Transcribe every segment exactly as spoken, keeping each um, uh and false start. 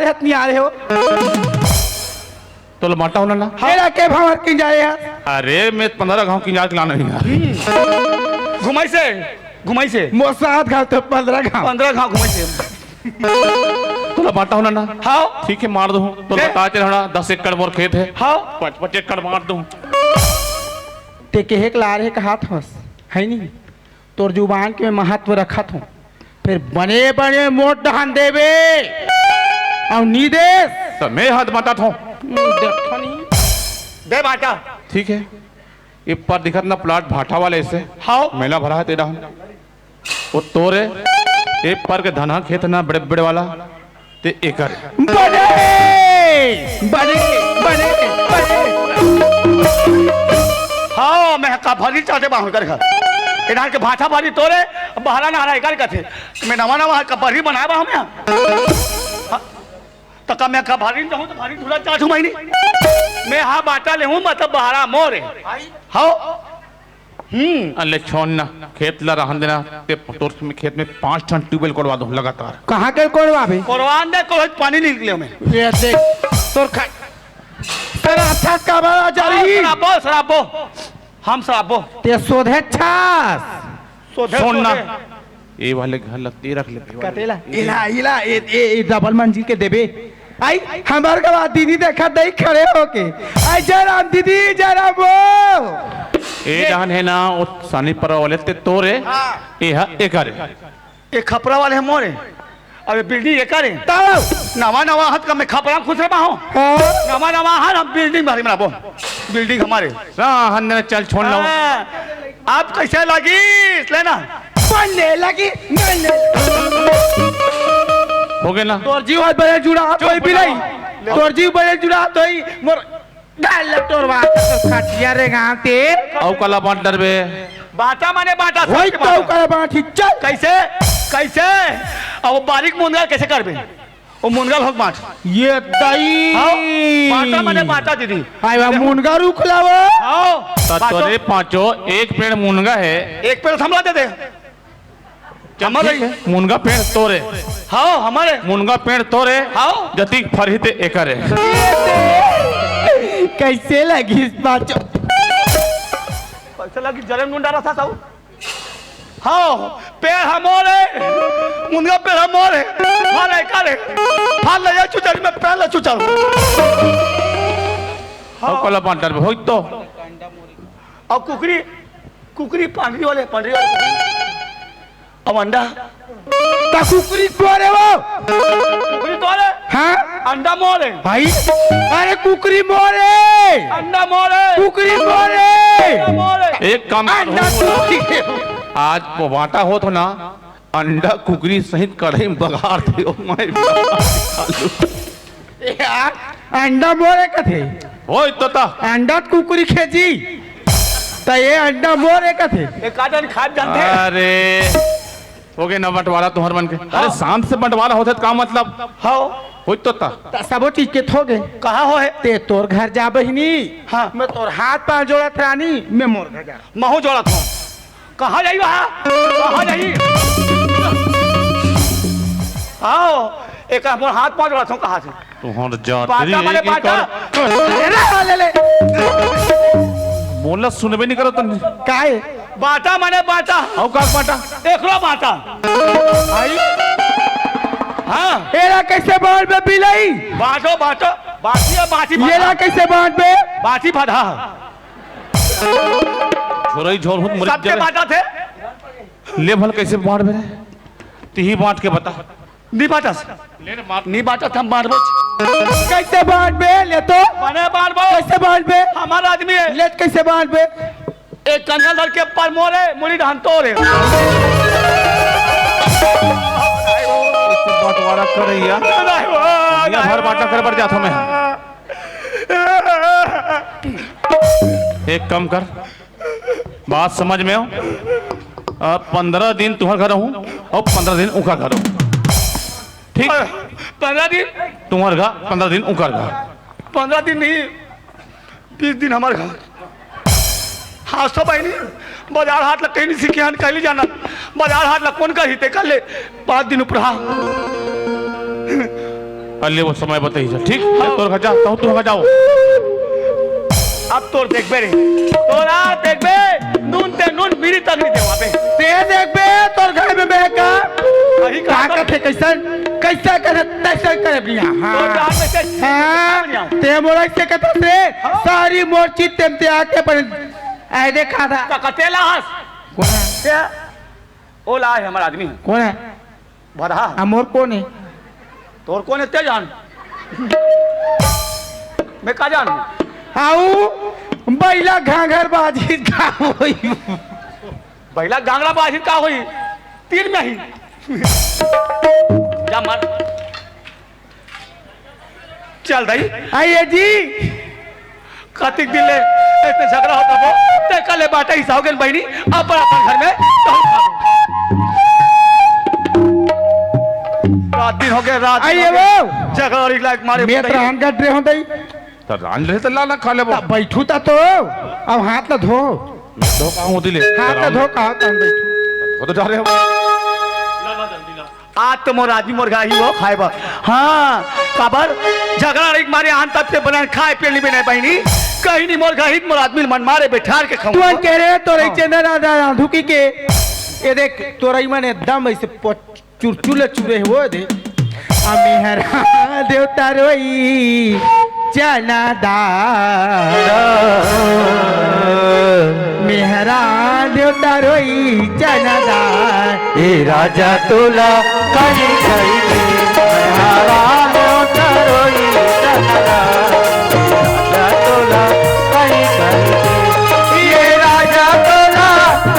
हत नहीं आ रहे हो। तोला बांटा होना ना। मेरा के भाव किंजारे है? अरे, मैं पंद्रह घाव किंजार के लाना नहीं यार। घुमाई से, घुमाई से। मोर सात घाव तो पंद्रह घाव। पंद्रह घाव घुमाई से। तोला बांटा होना ना। हाँ। ठीक है, मार दूँ। तो दे। बता, तेरा होना दस एकड़ मोर खेत है। हाँ। पाँच पाँच एकड़ मार दूँ। ते केहे के ला रहे कहात हस, है नहीं? तोर जुबान के मैं महत्व रखत हूँ, फिर बने बने मोट डहान देबे अउ नी देस। तो मैं हाथ बांटत हूँ। देखो नहीं। दे बांटा। ठीक है, ये पर दिखत ना प्लाट भाटा वाले से। हाँ। मेला भरा है तेरा। वो तोरे, ये पर के धनहा खेत ना बड़े बड़े वाला, ते एकर। बड़े, बड़े, बड़े, बड़े। हाँ, मैं कपहरी चाटे बाहर कर घर। इधर के भाटा भारी तोरे, बहरा नहरा एकर कथे। मैं नवा नवा कपहरी बनाए बा हम यहाँ। हाँ, तो का मैं कपहरी में जाऊँ तो भारी धुला चाट हूँ मैं नहीं। मैं हाँ बांटा ले हूँ, मतलब बहरा मोरे। हाँ। हम्म। अले छोड़ ना, खेत ला रहन देना। ते तोर में खेत में पांच ठन ट्यूबवेल कोड़वा दो लगातार। कहाँ के कोड़वाबे? कोड़वा दे, कोई पानी नहीं निकले हमें। ये देख, तोर खा-, तेरा अच्छा का बड़ा जारी। शराबो, शराबो। हम शराबो। ते सोधे छास। सोधे, सुन ना, सोधे। ए वाले घर ला ते रख ले, ए वाले। कतेला? ए, इला, इला, ए, ए, ए डबल मंजिल के देबे। आई, हमार गवा दीदी देखा दई खड़े होके। आई, जय राम दीदी, जय राम वो। ए जहान है ना, वो सानी पर वाले ते तोरे। हाँ। ए हा, ए करे। ए खपरा वाले हम मोरे। अबे बिल्डिंग ए करे। ताऊ। नवा नवा हाथ का मैं खपरा खुश रहा हूँ। हाँ। नवा नवा हाथ हम बिल्डिंग भारी बनाबो। बिल्डिंग हमारे। हाँ, हन्ने चल छोड़ लो। हाँ। आप कैसे लगी? लेना। बनने लगी, बनने। हो गए ना? तोर जीव हाथ बड़े जुड़ा, चुप कोई भी रहो। नहीं। तोर जीव बड़े जुड़ा, तो ही मोर गाल तोर बात, तो खटिया रे गांव ते। औ कला बांट डरबे। बांटा माने बांटा, होई सबके तो बांटा। औ कला बांट ही, चल। कैसे? कैसे? अब बारीक मुनगा कैसे करबे? वो मुनगा लोग बांट। ये दई। हाँ, बांटा माने बांटा दीदी। आय बा, मुनगा रुख लावो। हाँ, त बांटो। तोरे पांचो एक पेड़ मुनगा है। एक पेड़ थमला दे दे। चल, हमारे ठीक है, मुनगा पेड़ तोरे। हाँ, हमारे। मुनगा पेड़ तोरे। हाँ। जतिक फरही ते एकरे। कैसे लगी इस पांचो? कैसे लगी? जरे में डाला था साहू। हाँ, पेड़ हमोरे, मुनगा पेड़ हमोरे, फल एकरे, फल ले जा चुचरी में पेड़ ले चुचर। हाँ। कला बांटर में होई तो। और कुकरी, कुकरी पांडरी वाले, पांडरी वाले कुकरी। अब अंडा। ता कुकरी तोरे वो। कुकरी तोरे? हाँ? अंडा मोरे। भाई, अरे कुकरी मोरे। अंडा मोरे। कुकरी मोरे। अंडा मोरे। एक काम अंडा करो। तोरे। आज वो बांटा होत हो ना, अंडा कुकरी सहित कढ़ाई में बघार दे। Oh my God. यार, अंडा मोरे कथे। होई तो ता। अंडा त कुकरी खेजी। त ये अंडा मोरे कथे। एक आदन खात जानते हैं। अरे, हो गए ना बंटवारा तुम्हार मन के। अरे, हाँ। शांत से बंटवारा होते तो का मतलब? हाँ। होई तो ता। त सबो चीज के थोगे। कहाँ हो है? ते तोर घर जा बहिनी। हाँ। मैं तोर हाथ पांव जोड़त रानी, मैं मोर घर जा। महू जोड़त हूँ। कहाँ जाई वहाँ? कहाँ जाई? आओ, एक मोर हाथ पांव जोड़त हूँ, कहाँ से? तुहर जात बाटा रे माने एक बाटा। एकड़। अरे, ले, ले। मोला सुनबे नहीं करो तुम। काहे? बाटा माने बाटा। औ का बाटा? एकरो बाटा। आई? हाँ। एला कैसे बांटबे बिलाई? बाटो, बाटो। बाटी है, बाटी एला भदा। कैसे बांटबे? बाटी भदा। झोरई झोर हुन मर सबके जाबे। बाटा थे। ले भल कैसे बांटबे रे? तिही बांट के बता। नी बाटस। ले रे बांट। नी बाटस हम बांटबो। कैसे बांटबे? ले तो। बने बांटबो। कैसे बांटबे? हमार आदमी है। ले कैसे बांटबे? एक कंधा धर के पर मोरे, मुड़ी ढान तोरे। कैसे बंटवारा करैया? नहीं हुआ, दुनिया नहीं भर बांटा हुआ। कर बर जात हूँ मैं। एक काम कर, बात समझ में हो? अब पंद्रह दिन तुम्हारे घर रहूं और पंद्रह दिन उनका घर रहूं, ठीक? पंद्रह दिन? तुम्हारे घर, पंद्रह दिन उनका घर। पंद्रह दिन नहीं, बीस दिन हमारे घर। हाँ, सब है नहीं। बाजार हाट ला कहीं नहीं सीखे हन, कहीं नहीं जाना। बाजार हाट ला कौन कही ते कर ले, पाँच दिन ऊपर। हाँ। अल्ले वो समय बताई जा, ठीक? हाँ। तोर घर जा, तहूँ तोर घर जाओ। अब तोर देखबे रे, तोला देखबे, नून ते नून, बीड़ी तक नहीं देवाबे। ते देखबे, तोर घर में मैं का? अही का का कर- कथे, कैसन, कैसा करे, तैसे करे बिया। हाँ। तोर घर में से हाँ, बिया। ते मोला से कथे से, हाँ। सारी मोर चीज तेम ते आके पर, ऐ देखा था। का कतेला हस? कौन है? क्या? ओला है, हमारा आदमी है। कौन है? भरहा। आ, मोर कोन हे? तोर कोन हे ते जान। मैं का जान? हाउ, बइला घाघर बाजी का होई? बइला घाघरा बाजी का होई? तीर में ही। जा मार। चल दई। आइए जी। कतिक दिन ले ऐसे झगड़ा होता वो, ते कल ले बाटा हिस्सा हो गए बहनी, अपन अपन घर में तो हम खा लो। रात दिन हो गए, रात दिन आइए हो गए। वो। झगड़ा और इलाज मारे मैं बताइए। तो रान गट रहे हों दई। तो रान रहे तो ला ना खा ले वो। तब बैठू ता तो, अब हाथ ला धो। धो का होती ले। हाथ ला धो का, तब बैठू। वो तो जा रहे हो। आज तो मोर आदमी मोर घर ही हो खाए बर। हाँ, काबर झगड़ा रही मारे आन तब से बनाए खाए पिए नहीं बने बहनी। कहीं नहीं मोर घर ही मोर आदमी मन मारे बैठार के खाऊं। तुमन कह रहे तो रही हाँ। चंदा राधा राधुकी के। ये देख तोरई मन एकदम ऐसे पोट-, चुरचुर ले चुरे हो दे। अमी हरा देवता रोई चना दार। मेहरा देवता रोई चना दार। ए राजा तोला कहीं कहीं के, मेहरा देवता रोई चना दार। ए राजा तोला कहीं कहीं के, ये राजा तोला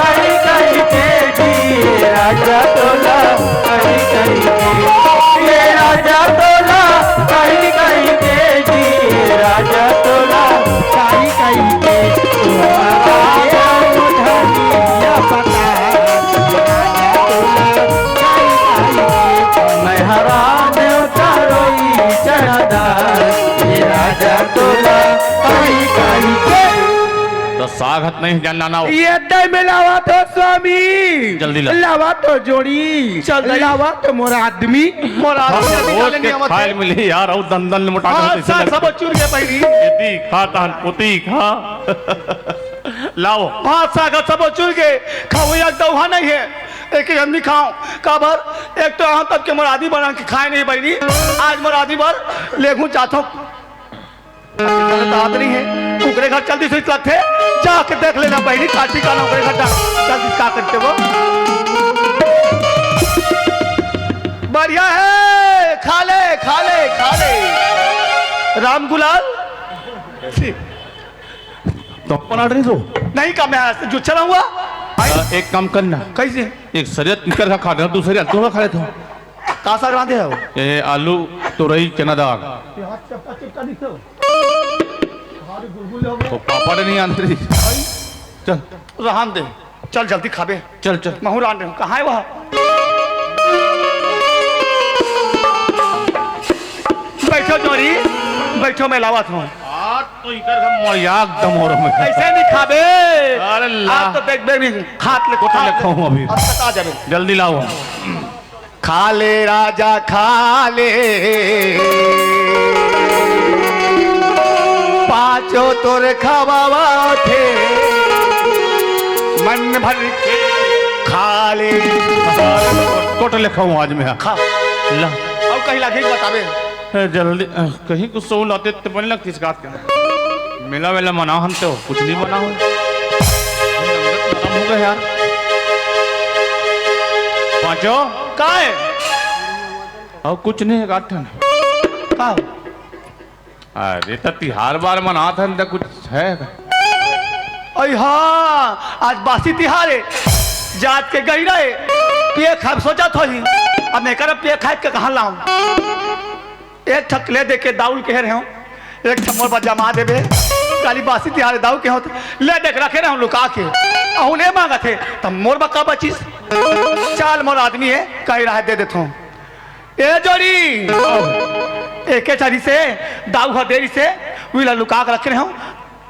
कहीं कहीं के जी, ये राजा तोला कहीं कहीं के, ये राजा तोला कहीं कहीं के जी, ये राजा तोला कहीं कहीं के। तुम्हारा राजा मुझे या पता है, राजा तोला कहीं कहीं के। मैं हरा देवता रोई चढ़दा, ये राजा तोला कहीं कहीं के। तो साग हत नहीं जानना ना हो। ये दई में लावा तो स्वामी। जल्दी ला। लावा तो जोड़ी। चल दई। लावा तो मोर आदमी। मोर आदमी हम अभी रोज डाले के नहीं आवत खाए है। मिली यार, और दंदन में मोटा हाँ, करते साग चले। सब चुर गए बहनी। खेती खा तहन पोती खा। लाओ। हाँ, साग सब चुर गए। खाओ एक दौहा नहीं है। एक एक आदमी खाओ। काबर? एक तो यहाँ तक के मोर आदमी बना के खाए नहीं बहनी। आज मोर आदमी बर लेगू चाहत हूँ। गलत आदमी है, ओकरे घर जल्दी से लगथे, जाके देख लेना बहनी, काची का ना ओकरे घर जा, जल्दी का करते वो। बढ़िया है, खा ले, खा ले, खा ले। राम गुलाल। तो अपन आर्डर नहीं दो। नहीं का मैं आज से जुच्छा रहूंगा। अ, एक काम करना। कैसे? एक सरिया निकर का खा लेना, दूसरे हल्के का खा लेता हूँ। का साग रांधे हो? ये आलू, तुरई, चना दाल। ये हाथ चपका चपका दिखते हो? हमारे गुलगुले हो गए। तो पापड़ नहीं आंदे रही। भाई। चल। रहन दे। चल जल्दी खाबे। चल, चल। महू रांधे हूँ। कहाँ है वह? बैठो जोरी, बैठो, मैं लावत हूँ। आज तो इधर का मजाक दम हो रहा है। ऐसे नहीं खाबे। अरे ला। आज तो देख बे नहीं, हाथ ले, कोट हाथ ले ले। खाऊं अभी। अब बता जाबे। जल्दी लाओ। खा ले राजा, खा ले, पाँचों तोर खवावा थे, मन भर के खा ले। कोट ले खाऊं आज मैं। खा। ला। अब कहीं लागे बताबे। ए, जल्दी, अ, कहीं कुछ सो लाते तो बन लगती इस बात के। मेला वेला मना हम तो कुछ नहीं बना हो। हम लंगट खत्म हो गए यार। पाँचो? का है? और कुछ नहीं है, गाठन। का हो? अरे, तो तिहार बार मनात हन, तो कुछ है? अई हाँ, आज बासी तिहार है, जात के गई रहे, पिए खाब सोचत होही, अब मैं करब पिए खाए के कहाँ लाऊं? एक ठक ले दे के दाऊ ल कहे रहे हो, एक ठक मोर बर जमा देबे, काली बासी तिहार दाऊ के होत, ले देख रखे रहे हो लुका के, अहू ले मांगत हे, तब मोर बका बचिस, चाल मोर आदमी है, कही रहा दे देत हूँ। ए जोड़ी, एके ठरी से, दाऊ ह देरी से, उइला लुका के रखे रहे हो,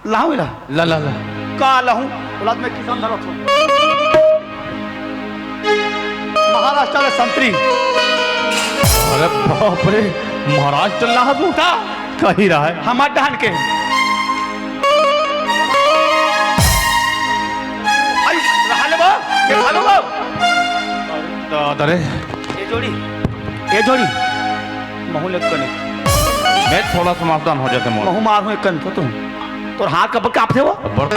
लाओ इला। ला, ला, ला। का लाऊं? औलाद में किसान धरत हो। महाराष्ट्र ले संतरी। अरे बाप रे, महाराज चल रहा तू। का? कही रहा है। हमार डहान के। आई, रहा ले बा, ये खा लो बा। दादा रे। ए जोड़ी, ए जोड़ी। महू ले कने। मैं थोड़ा समाधान हो जाते मोर। महू मार हूँ एक कन तो तुम। तोर हाथ कब कांपथे वो? बड़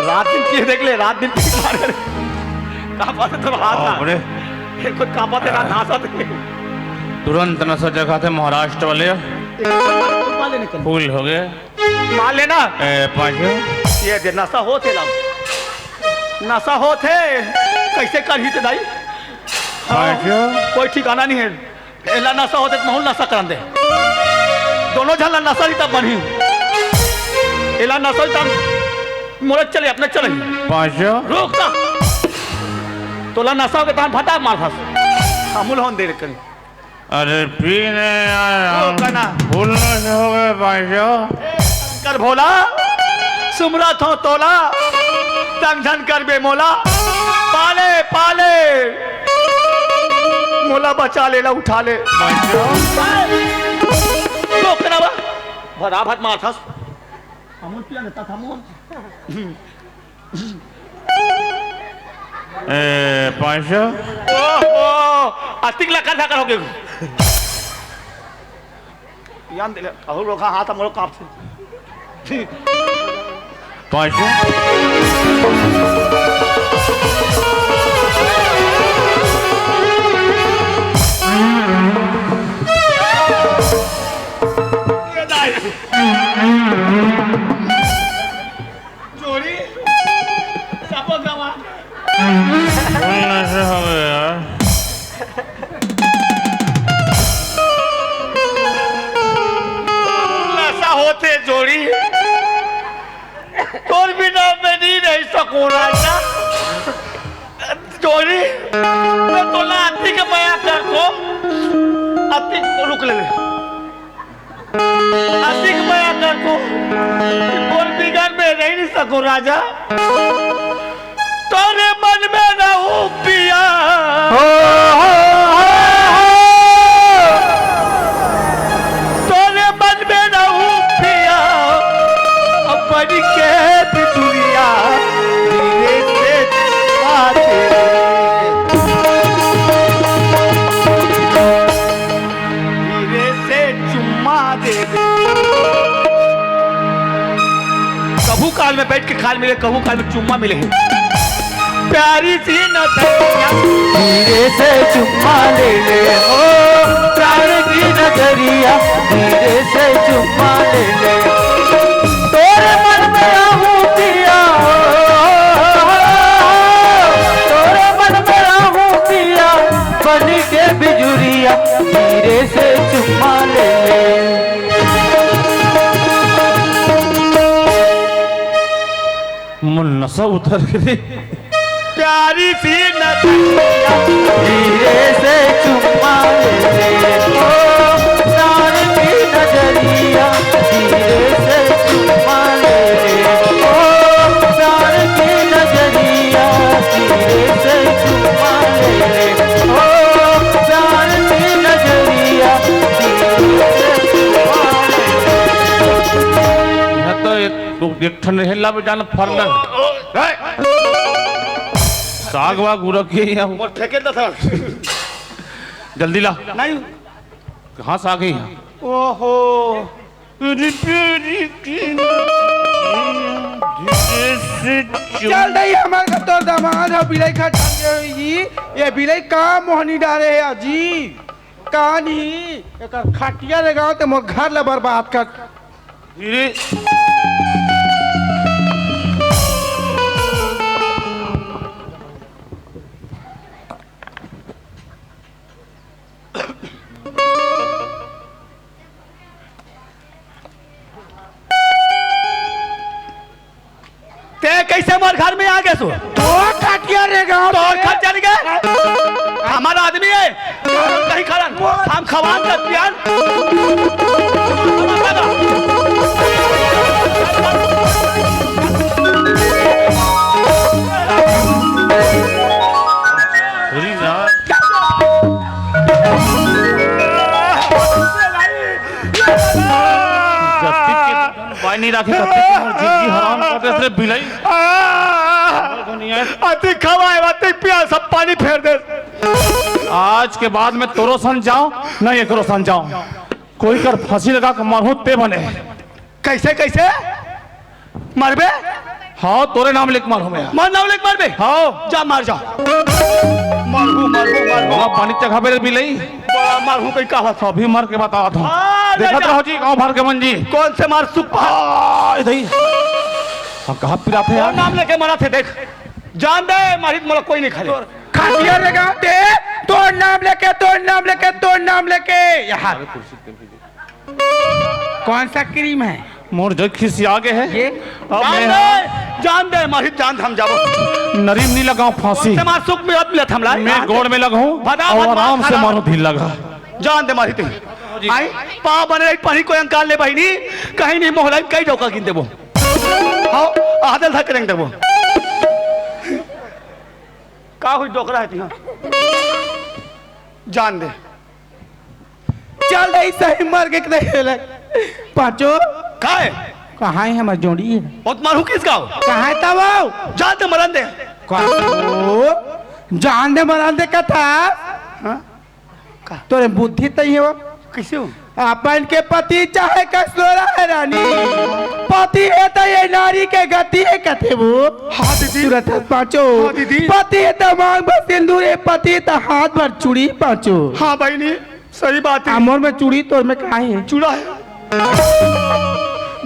रात दिन के देख ले, रात दिन के मारे। का बात है, तोर हाथ ना। बाप रे। ये कोई का बात है, रात हाथ आते। तुरंत नशा जगाते महाराष्ट्र वाले। एक बार मार लेने कन। फूल हो गए। मार लेना। ए, पाँचों। ये दे, नशा होथे ला। नशा होथे। कैसे करही ते दाई? हाँ, पाँचों। कोई ठिकाना नहीं है। एला नशा होथे त महू ल नशा करन दे। दोनों झन ला नशा ही तब बनही। एला नशा ही तब मोला चले, अपने चले। पाँचों। रुक ना। तोला नशा होगे तहन फटाक मार खास। हमू ल होन दे रे कनी। अरे पीने यार, ओ, हम कना। फूल नशे हो गए पाँचों। शंकर भोला, सुमरत हो तोला, तंग झन करबे मोला। पाले, पाले, मोला बचा ले, ला उठा ले। पाँचों। तो कना बा? भरा भट माथस। हमन पिया लेता था मोर। ए, पाँचों। ओहो, अतिक लकर धकर हो गए। यान दिले, अहो लोखा हाथ मोर कांपथे। पाँचों। ये दाई। जोड़ी सबो गवा। कौन नशा हो गया? नशा होथे जोड़ी, तोर बिना मैं नहीं रह सकूं राजा। जोड़ी, मैं तोला अतिक मया करथों, अतिक रुक ले। अतिक मया करथों, तोर बिगर मैं रह नहीं सकूं राजा। तोरे मन में रहूं पिया। हो, हो, हो, हो। तोरे मन में रहूं पिया। अब बन के बिजुरिया, धीरे से बात धीरे से चुम्मा दे दे। कभू काल में बैठ के खाल मिले, कभू काल में चुम्मा मिले। प्यारी सी नजरिया। धीरे से चुम्मा ले ले, ओ प्राण की नजरिया, धीरे से चुम्मा ले ले। तोरे मन में रहूं पिया, तोरे मन में रहूं पिया, बन के बिजुरिया, धीरे से चुम्मा ले ले। मोर नशा उतर गे। प्यारी सी नजरिया, धीरे से चुम्मा ले ले, ओ प्राण की नजरिया, धीरे से चुम्मा ले ले, ओ प्राण की नजरिया, धीरे से चुम्मा ले ले, ओ प्राण की नजरिया, धीरे से चुम्मा ले ले। यहाँ तो एक, एक ठन हेला में जाना फरना। ओ, ओ। ए! साग वाग उरक के यहाँ। मोर फेंके न था। जल्दी ला। नहीं। कहाँ से आ गई यहाँ? ओहो। चल दई, हमर का तोर दामाद ह, बिलाई खा टांगे होई। ये बिलाई का मोहनी डारे हे आजी? का नहीं? एकर खटिया रे गाँव ते मोर घर ला बर्बाद कर। धीरे। ते कैसे मोर घर में आ गए सो? तोर खटिया रे गाँव तोर ते। घर चल गए? हमारा आदमी है। कहीं खड़ा। हम खवान का प्यान। अरे ना। नहीं राखे, कते के मोर जिंदगी हराम कर देस रे बिलई। आ, दुनिया। अति खवाए, अति पिया, सब पानी फेर दे। आज के बाद में तोरो सन जाओ, न एकरो सन जाओ। कोई कर फांसी लगा के मारहूं ते बने। कैसे, कैसे? मरबे? हाँ, तोरे नाम लिख मारहूं मैं। मोर नाम लिख मरबे? हाँ। जा मार जा। मारहूं, मारहूं, मारहूं। बड़ा पानी चघा बेरे बिलई। बड़ा मारहूं कहीं कहा था। अभी मर के बता था। हाँ, देखत जा। रहो जी, गांव भर के मन जी। कौन से मार सुख आ, इधर ही। हम कहाँ पिराथे तोर यार? नाम लेके मरा थे, देख। जान दे, मारित मोला कोई नहीं खाले। खासिया लगा दे, तोर नाम लेके, तोर नाम लेके, तोर नाम लेके। यहाँ। कौन सा क्रीम है? मोर जो खिसिया गे है। ये? अब जान मैं दे, जान दे, मारित जान दे, हम जाबो। नरीम नहीं लगाओ फांसी। कौन से मार सुख में अब मिलत हमला? मैं गोड़ में लगाऊं फटाफट और मार, आराम से फटाफट। मारो ढील लगा। जान दे मारित। आई, पाँव बने रही, पानी कोई अंकार ले बहिनी, कहीं नहीं मोहलाई, कई डोका गिन देबो। हाँ, आदल धक रेंग देबो। का हुई डोकरा है तिहा? जान दे। चल दे, सही मर के नहीं ले। पांचो। का है? कहाँ है हमार जोड़ी है? बहुत मारू किस गाँव? कहाँ है तब वो? जान दे, मरन दे। कहाँ? जान दे, मरन दे का था? हाँ? का? तोरे बुद्धि तई हो। कैसे हो? अपन के पति चाहे कसलोरा है रानी, पति है तो ये नारी के गति है कथे वो। हाँ दीदी। सुरत है पांचो। हाँ दीदी। पति है तो मांग भर सिंदूर, ये पति है तो हाथ भर चूड़ी पांचो। हाँ बहिनी, सही बात है। आ, मोर में चूड़ी, तोर में का है? चूड़ा है।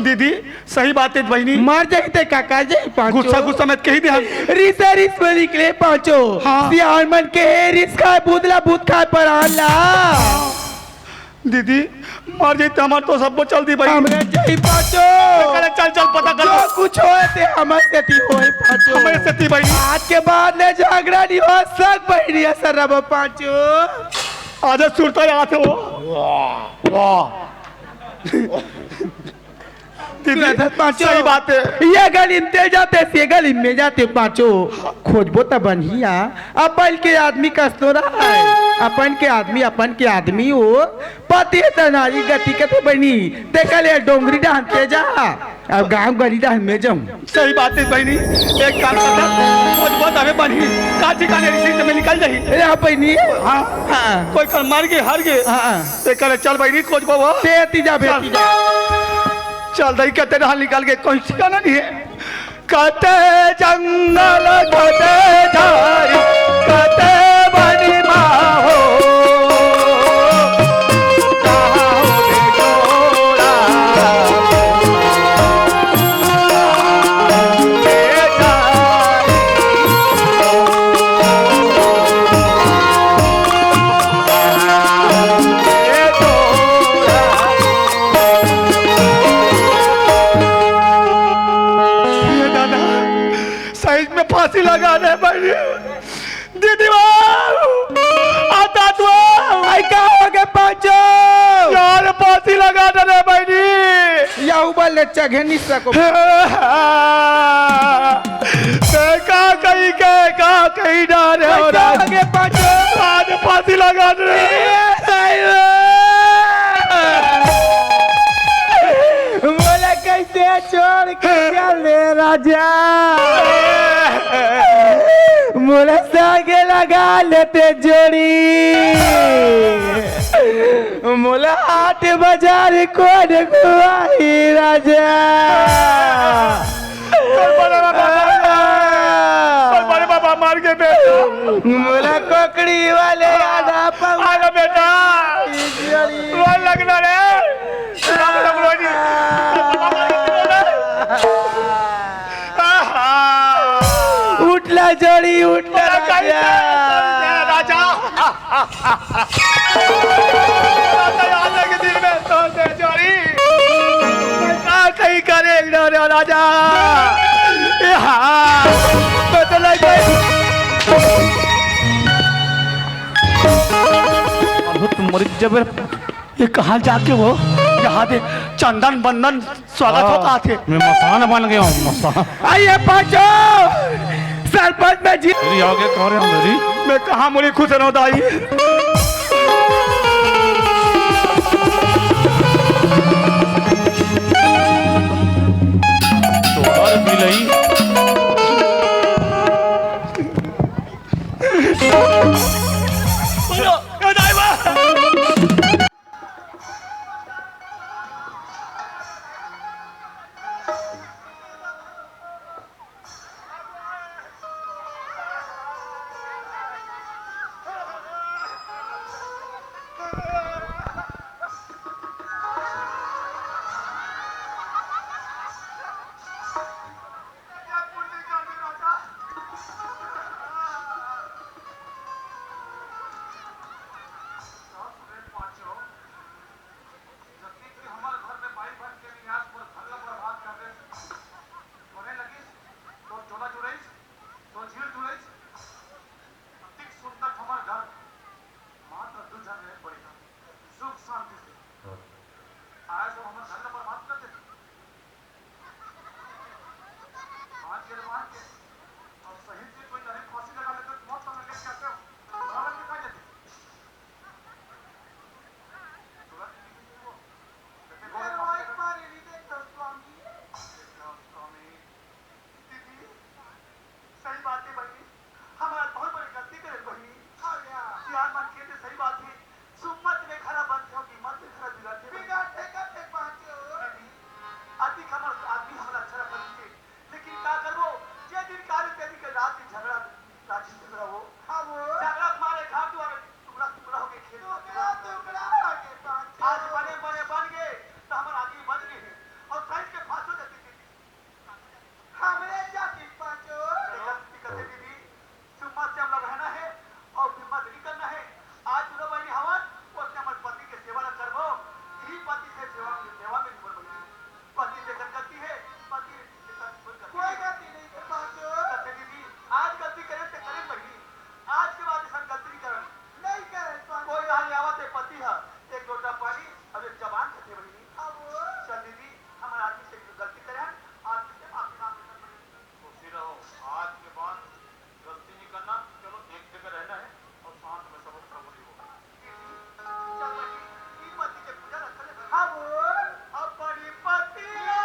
दीदी, सही बात है बहिनी। मर जाई ते का, का जाई पांचो? गुस्सा, गुस्सा मत कही दे हम। रिस है, रिस में निकले पांचो। हाँ। सियान मन के रिस खाए, बुदला बुद खाए, पर आला। दीदी, मर जाई ते हमार तो सबको चल दी बहिनी। हमरे जाई पांचो। करे, चल, चल, पता कर। जो कुछ होए ते हमर सेती होए पांचो। हमरे सेती बहिनी। आज के बाद ले झगड़ा नहीं हो सक बहिनी, असर रबो पांचो। आज सुरता याद हो। वाह, वाह। दीदी, सुरत पांचो। सही बात है। ये गली में ते जाते, से गली में जाते पांचो। खोजबो त बनिया। अपन के आदमी कस्तो रहा है। अपन के आदमी, अपन के आदमी हो। पति त नारी गति कथे बनी। ते कले डोंगरी डहन ते जा। अब गांव गली डहन में जाऊं। सही बात है बहिनी, एक काम कर, खोजबो तबे बनही, का ठिकाने रिसी से में निकल जाही। ए, हाँ बहिनी। हाँ। हाँ। कोई कर मर गे, हर गे। हाँ, हाँ। ते करे चल बहिनी, खोजबो वो। ते एती जा, चल। बेटी जा। चल दई, कते डहर निकल गे, कोई ठिकाना नहीं है। कते जंगल, कते झाड़ी, कते बनी माहो। सही में फांसी लगा दे भाई। दीदी बाबू, आ दादू बाबू। आई का हो गे पांचो? यार, फांसी लगा दे रे बहिनी। या ऊपर ले चघे नहीं सको। मैं का कही के, का कही ना रे, आई और का आज, हो गे पांचो? आज फांसी लगा दे रे। मोला कैसे छोड़ के चले राजा, मोला संगे लगा लेते जोड़ी, मोला हाट बाजार कोन खुआही राजा। तोर बड़े बाबा मर गे। तोर बड़े बाबा मर गे बेटा। मोला कोकड़ी वाले आधा पाऊ। आधा बेटा। जोड़ी। रोन लगना रे। राम राम रोजी। आहा। उठला जोड़ी, उठला राजा। राजा। राजा, आज के दिन में तो दे जोड़ी। का कहीं करे एक डोरे राजा। ए हाँ, तो चला गए। बहुत मरी जबर। ये कहाँ जाके वो? यहाँ दे चंदन बंदन स्वागत हो हाँ, का थे? मैं मसान बन गया हूँ, मसान। आइए पांचो, सरपंच में जी। मेरी आगे कह रहे हो मेरी? मैं कहाँ मुड़ी खुश रहूं दाई? झगड़ा बर्बाद कर देते। मान के रे, मान के। और सही से कोई नहीं फांसी लगा लेते, मौत का लगे क्या क्या? बराबर के खा जाते। तुरंत नहीं वो। कहते, ये "गोरे रोए मार के मारे नहीं देखता स्वामी।" देखता स्वामी। दीदी, सही बात है बहिनी, हमर बहुत बड़ी गलती करे बहिनी। हाँ भैया। सियान मन के ते सही बात है, सुम्मत में खरा बनथे, कीमत में खरा बिगड़थे बहिनी। बिगड़थे करथे पाँचो। दीदी, अतिक हमर आदमी हमला अच्छा रखथे, लेकिन का करबो, जे दिन कार्य ते दिन के रात दिन झगड़ा, रात दिन झगड़ा हो। हाँ वो। झगड़ा के मारे घर दुआर टुकड़ा टुकड़ा होके खेत टुकड़ा टुकड़ा होके पाँचो। आज बने बने बन गए, तो हमर आदमी बन गए हैं, और साइड के फांसो जाती दीदी। हमरे जाति पाँचो। एकर दिक्कत है दीदी, सुम्मत से हम लोग रहना है और हिम्मत नहीं करना है। आज दुनो बहिनी हवन, ओसने हमर पति के सेवा न करबो, यही पति से सेवा में, सेवा में निमर बहिनी। पति से कर गलती है, पति से कर कोई गलती कोई नहीं। गलती नहीं कर पाँचो। कथे दीदी, आज गलती करे ते करे बहिनी, आज के बाद ऐसा गलती नहीं करन। नहीं करे पाँचो। कोई कहा ले आवत है पति है, एक लोटा पानी और एक जबान खाते बहिनी। अब चल दीदी, हमर आदमी से गलती करे हन, आदमी से माफी मांग लेथन बहिनी। खुशी रहो, आज के बाद गलती नहीं करना। चलो, एक जगह रहना है और शांत में सब प्रभु जी को। चल बहिनी, ई पति के पूजा रखले बहिनी। हाँ वो। अपनी पतिया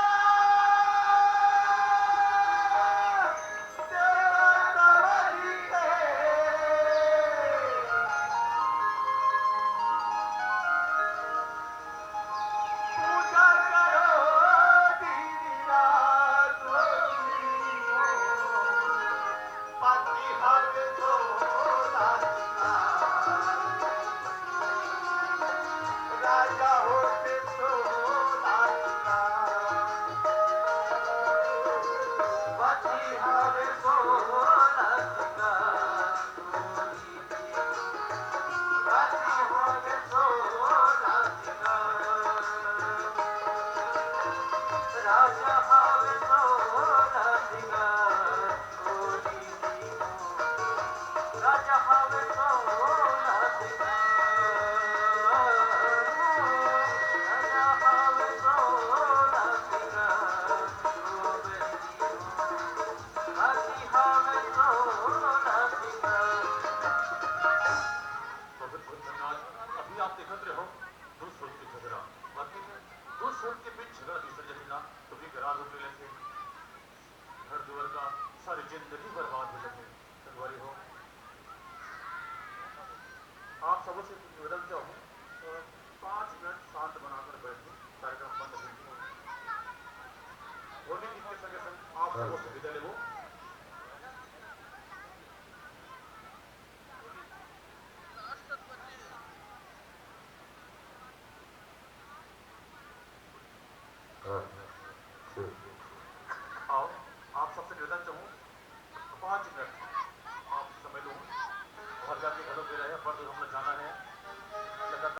बहुत बहुत धन्यवाद। अभी आप देखत रहो दो सुर के झगड़ा, बाकी दो सुर के बीच झगड़ा दूसरे जगह ना, तो भी गरार रूप ले लेते। घर दुआर का सारी जिंदगी बर्बाद हो जाते। संगवारी हो, आप सबों से निवेदन चाहूँ, अ, पाँच मिनट शांत बनाकर बैठो, कार्यक्रम बंद हो गया। होली गीत के संगे संग आप सबों से विदा लेबो। हाँ, ठीक। आओ, आप सबसे निवेदन चाहूँ, पाँच मिनट आप समय लो। घर जाके घरों पे रहे, पर दूर हमने जाना है।